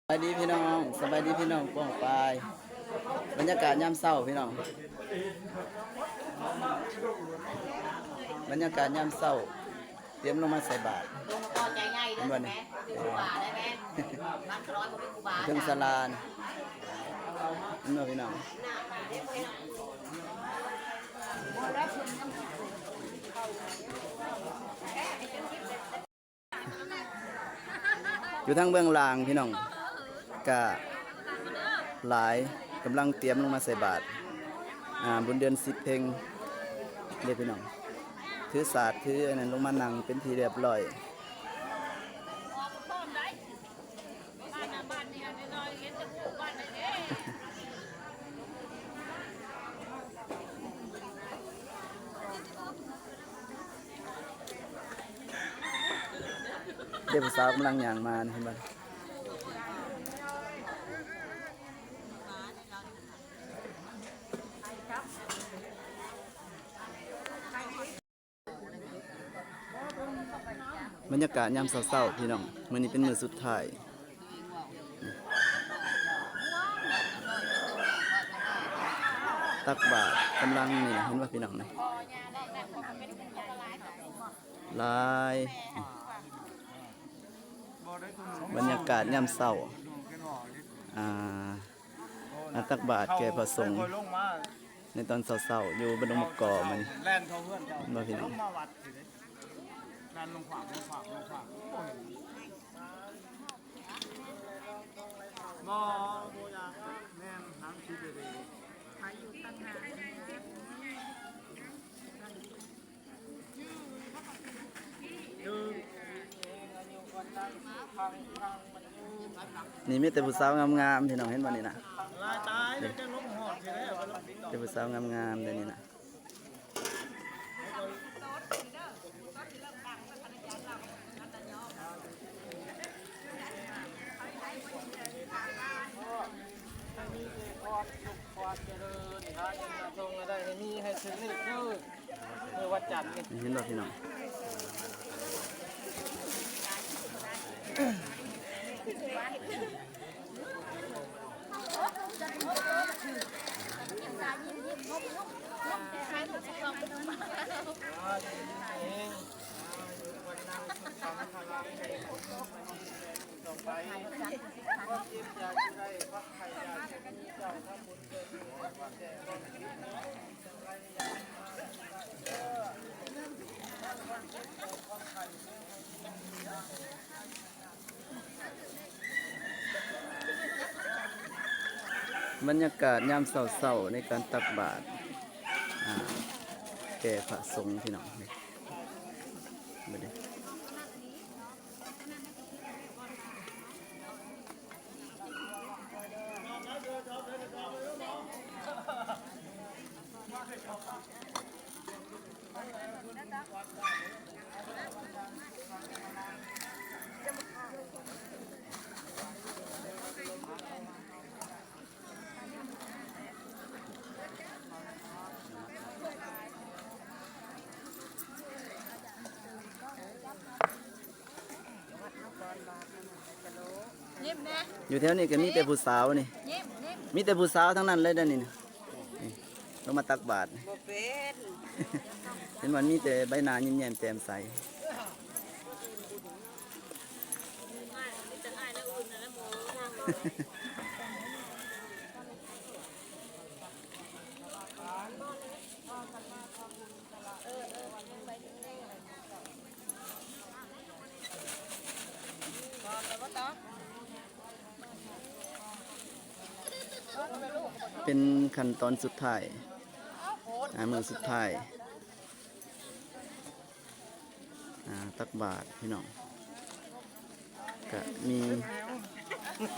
ສະບາຍດີພີ່ນ້ອງ ສະບາຍດີພີ່ນ້ອງປ້ອງປາຍ. ບັນຍາກາດຍາມເຊົ້າພີ່ນ້ອງ ບັນຍາກາດຍາມເຊົ້າ ຕຽມລົງມາໃສ່ບາດ. ເຫັນບໍ່ນີ້? ເທິງສາລາ ເຫັນບໍ່ພີ່ນ້ອງ? ຢູ່ທາງເບື້ອງລ່າງພີ່ນ້ອງ ກະຫຼາຍ ກຳລັງຕຽມລົງມາໃສ່ບາດ ອ່າ ບຸນເດືອນສິບເພັງເດ້ພີ່ນ້ອງ. ຖືສາດ ຖືອັນນັ້ນ ລົງມານັ່ງເປັນທີ່ຮຽບຮ້ອຍ. ເດັກຜູ້ສາວກຳລັງຍ່າງມານະ ເຫັນບໍ່? ບັນຍາກາດຍາມເຊົ້າໆ ພີ່ນ້ອງ ມື້ນີ້ເປັນມື້ສຸດທ້າຍ ຕັກບາດກຳລັງນີ້ນະ ເຫັນບໍ່ພີ່ນ້ອງນະ? ຫຼາຍ ບັນຍາກາດຍາມເຊົ້າ ອ່າ ມາຕັກບາດແກ່ພະສົງໃນຕອນເຊົ້າໆ ຢູ່ບ້ານດົງໝາກກໍມື້ນີ້ ແລ່ນເຂົ້າເຮືອນເຈົ້າ ເຫັນບໍ່ພີ່ນ້ອງ? ແລ່ນລົງຂວາງ ລົງຂວາງ ລົງຂວາງ ບໍ່ ບໍ່ຢາກ ແມ່ນ ໜັງສືເດ ນີ້ມີແຕ່ຜູ້ສາວງາມໆ ພີ່ນ້ອງ ເຫັນບໍ່ນີ້ນະ? ຫຼາຍຕາຍ ນີ້ ແຕ່ຜູ້ສາວງາມໆ ເດ້ນີ້ນະ. ມີແຕ່ຄວາມສຸກຄວາມຈະເລີນ ຫາເງິນຫາທອງໃຫ້ໄດ້ ໃຫ້ມີ ໃຫ້ຖືກເລກເດີ. ມື້ວັນຈັນນີ້ ເຫັນບໍ່ພີ່ນ້ອງ? ບັນຍາກາດຍາມເຊົ້າໆ ໃນການຕັກບາດ ອ່າ ແກ່ພະສົງ ພີ່ນ້ອງ ນີ້ ເບິ່ງເດີ. ຢູ່ແຖວນີ້ກໍມີແຕ່ຜູ້ສາວນີ້ ມີແຕ່ຜູ້ສາວທັງນັ້ນເລີຍເດ້ນີ້ ນີ້ ລົງມາຕັກບາດ ບໍ່ເປັນ ເຫັນວ່າມີແຕ່ໃບໜ້າຍິ້ມແຍ້ມແຈ່ມໃສ. ເປັນຂັ້ນຕອນສຸດທ້າຍ ອ່າ ມື້ສຸດທ້າຍ ອ່າ ຕັກບາດພີ່ນ້ອງ ກະມີ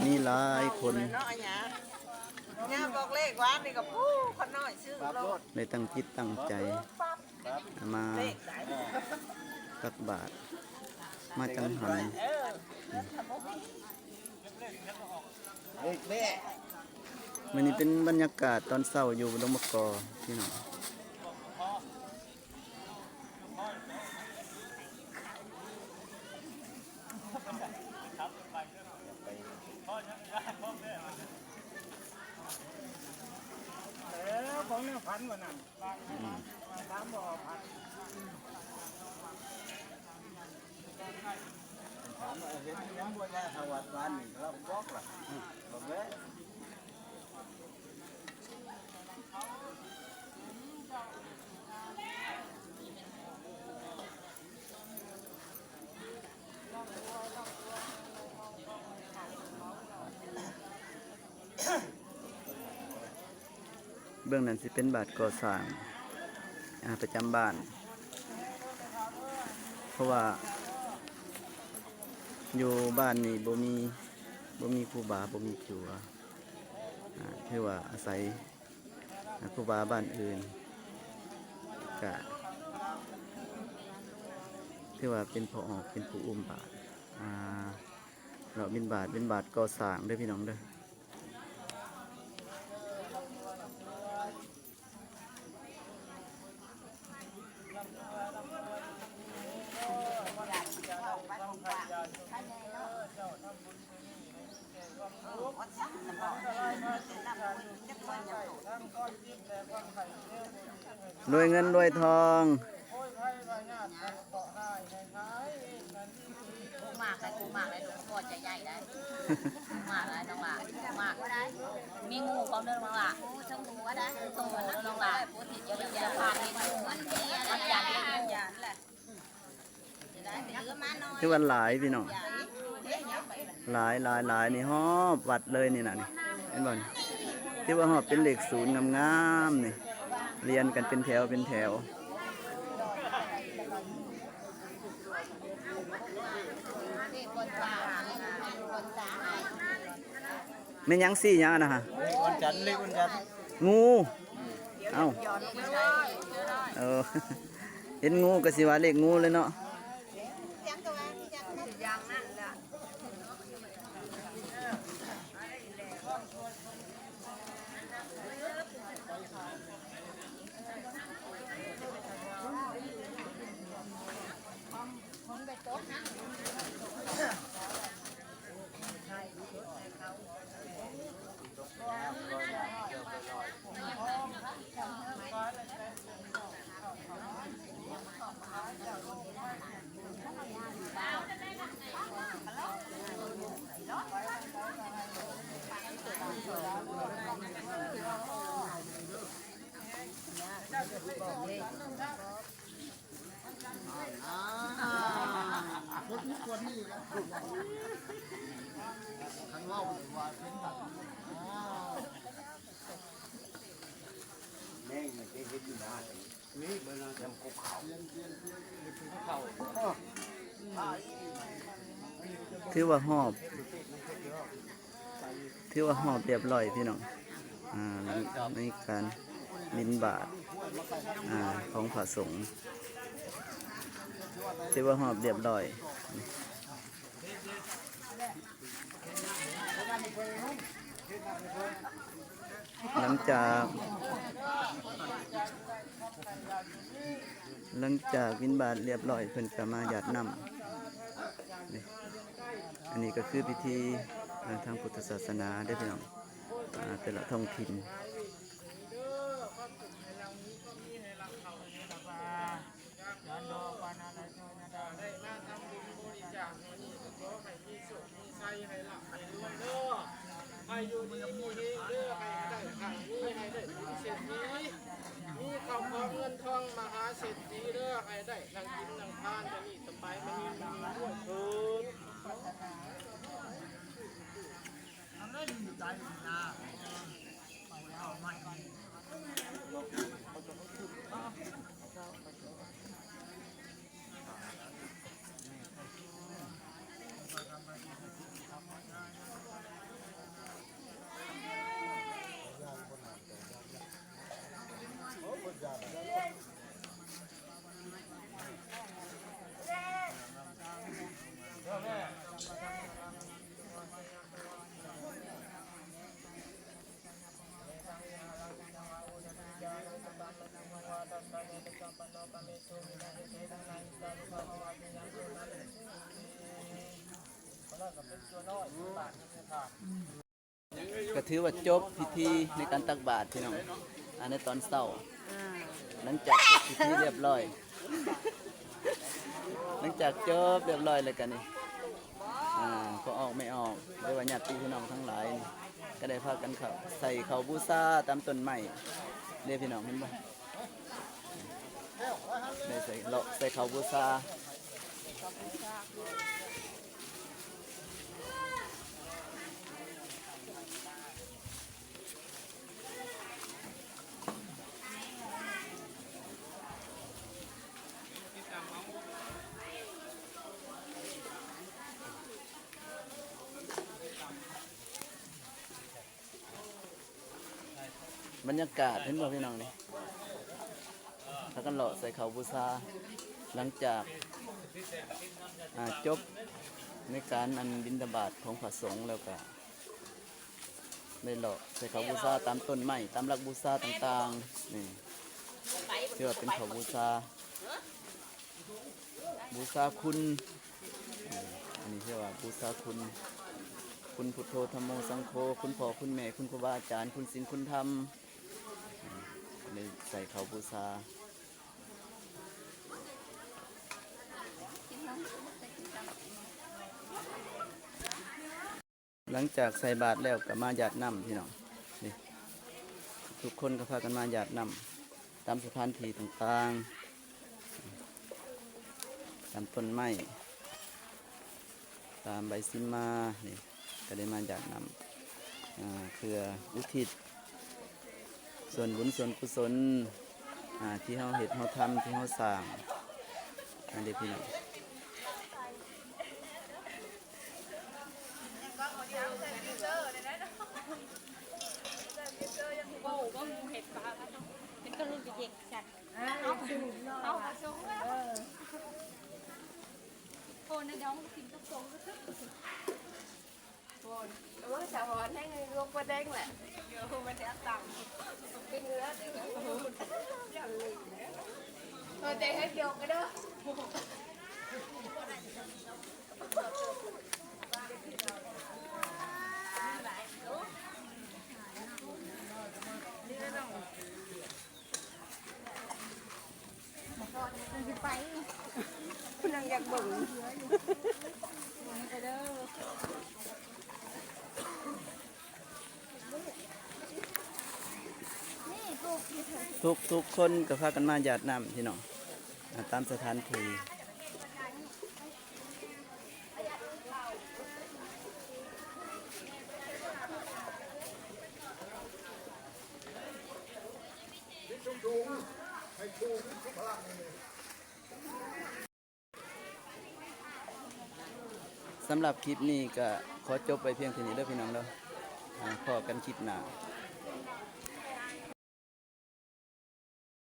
ມີຫຼາຍຄົນ ຍາບອກເລກວານນີ້ກໍຜູ້ຂະນ້ອຍຊື້ໂລດ ໄດ້ຕັ້ງຈິດຕັ້ງໃຈມາຕັກບາດ ມາຈັງຫັນ. ມື້ນີ້ເປັນບັນຍາກາດຕອນເຊົ້າຢູ່ດົງມະກໍພີ່ນ້ອງ. ອືມ ຖາມວ່າເຫັນຫຍັງບໍ່ຍາຍ ຫາວັດວານນີ້ ລາວບອກລະ ອືມ ບອກແລ້ວ. ເບື້ອງນັ້ນຊິເປັນບາດກໍ່ສ້າງ ອາ ປະຈຳບ້ານ ເພາະວ່າຢູ່ບ້ານນີ້ບໍ່ມີ ບໍ່ມີຄູບາ ບໍ່ມີຄູບາ ອາ ຖືວ່າອາໄສ ອ່າ ຄູບາບ້ານອື່ນ ກະຖືວ່າເປັນພໍ່ອອກ ເປັນຜູ້ອຸ້ມບາດ ອ່າ ເລາະບິນບາດ ບິນບາດກໍ່ສ້າງເດີພີ່ນ້ອງເດີ. ລວຍເງິນລວຍທອງ. ໝາກໄດ້ ໝາກໄດ້ ຫຼວງພໍ່ຈະໃຫຍ່ໄດ້ ໝາກໄດ້ ນ້ອງຫຼ້າ ໝາກໄດ້ ມີງູພ້ອມເດີ ນ້ອງຫຼ້າ ງູຊົງຫົວໄດ້ ຊົງຫົວເດີ ນ້ອງຫຼ້າ ຜູ້ທີ່ຈະໄດ້ຈະຜ່ານເຮັດງູ ມັນເປັນຫຍັງ ມັນຢ້ານແຫຼະ. ຖືວ່າຫຼາຍພີ່ນ້ອງ ຫຼາຍ ຫຼາຍ ຫຼາຍ ນີ້ຮອບວັດເລີຍນີ້ນະ ນີ້ ເຫັນບໍ່ນີ້ ຖືວ່າຮອບເປັນເລກສູນງາມໆ ນີ້ ລຽນກັນເປັນແຖວ ເປັນແຖວ. ແມ່ນຫຍັງ ຊີ້ຫຍັງອັນນັ້ນຫະ? ເລກວັນຈັນ ເລກວັນຈັນ ງູ. ເອົ້າ ເອີ ເຫັນງູກໍຊິວ່າເລກງູເລີຍເນາະ. ຖືວ່າຮອບ ຖືວ່າຮອບຮຽບຮ້ອຍພີ່ນ້ອງ ອ່າ ໃນການບິນບາດ ອ່າ ຂອງພະສົງ ຖືວ່າຮອບຮຽບຮ້ອຍ. ຫຼັງຈາກ ຫຼັງຈາກບິນບາດຮຽບຮ້ອຍ ເພິ່ນກະມາຢາດນ້ຳ. ນີ້ ອັນນີ້ກໍຄືພິທີ ອ່າ ທາງພຸດທະສາສະໜາເດີພີ່ນ້ອງ ອ່າ ແຕ່ລະທ້ອງຖິ່ນ. ໄດ້ມາທຳບຸນບໍລິຈາກມື້ນີ້ ກໍຂໍໃຫ້ມີໂຊກມີໄຊ ໃຫ້ລ່ຳໃຫ້ລວຍເດີ ໃຫ້ຢູ່ດີມີແຮງເດີ ໃຫ້ໄດ້ຄ້າງມີ ໃຫ້ໄດ້ເປັນເສດຖີ ມີເຂົ້າຂອງເງິນທອງມະຫາເສດຖີເດີ ໃຫ້ໄດ້ນັ່ງກິນນັ່ງທານ ຈະມີສະບາຍ ມາມີມີລວຍເທີດ. ກໍຖືວ່າຈົບພິທີໃນການຕັກບາດພີ່ນ້ອງ. ອ່າ ໃນຕອນເຊົ້າ ອ່າ ຫຼັງຈາກເສັດພິທີລຽບລ້ອຍ ຫຼັງຈາກຈົບລຽບລ້ອຍແລ້ວກະນີ້ ອ່າ ພໍ່ອອກແມ່ອອກ ຫຼືວ່າຍາດຕິພີ່ນ້ອງທັງຫຼາຍນີ້ ກະໄດ້ພາກັນເຂົ້າ ໃສ່ເຂົ້າບູຊາຕາມຕົ້ນໄມ້ເດ້ພີ່ນ້ອງ ເຫັນບໍ່? ໄດ້ໃສ່ເລາະໃສ່ເຂົ້າບູຊາ. ບັນຍາກາດເຫັນບໍ່ພີ່ນ້ອງນີ້ ພາກັນເລາະໃສ່ເຂົ້າບູຊາ ຫຼັງຈາກ ອ່າ ຈົບໃນການອັນບິນທະບາດຂອງພະສົງແລ້ວກະ ໄດ້ເລາະໃສ່ເຂົ້າບູຊາຕາມຕົ້ນໄມ້ ຕາມຫຼັກບູຊາຕ່າງໆ ນີ້ ຖືວ່າເປັນເຂົ້າບູຊາ ບູຊາຄຸນ ເອີ ອັນນີ້ເອີ້ນວ່າບູຊາຄຸນ ຄຸນພຸດໂທ ທຳໂມ ສັງໂຄ ຄຸນພໍ່ ຄຸນແມ່ ຄຸນຄູບາອາຈານ ຄຸນສິນ ຄຸນທຳ ເອີ ໄດ້ໃສ່ເຂົ້າບູຊາ. ຫຼັງຈາກໃສ່ບາດແລ້ວກະມາຢາດນ້ຳພີ່ນ້ອງ ນີ້ ທຸກຄົນກະພາກັນມາຢາດນ້ຳຕາມສະຖານທີ່ຕ່າງໆ ຕາມຕົ້ນໄມ້ ຕາມໃບສິມມາ ນີ້ກະໄດ້ມາຢາດນ້ຳ ອ່າ ເພື່ອອຸທິດ ສ່ວນບຸນສ່ວນກຸສົນ ອ່າ ທີ່ເຮົາເຮັດເຮົາທຳ ທີ່ເຮົາສ້າງ ອັນນີ້ພີ່ນ້ອງ ໂອ້ ໃນດອງກິນກັບໂຊ ໂອ້ຍ ສາວອນແຮງ ລວກປາແດງແຫຼະ ເອີ ແຕ່ເຮັດດຽວກະເດີ. ທຸກໆຄົນກະພາກັນມາຢາດນ້ຳພີ່ນ້ອງ ອ່າ ຕາມສະຖານທີ່. ສຳລັບຄລິບນີ້ກະຂໍຈົບໄວ້ພຽງເທົ່ານີ້ເດີພີ່ນ້ອງເດີ ອ່າ ພໍ້ກັນຄລິບໜ້າ.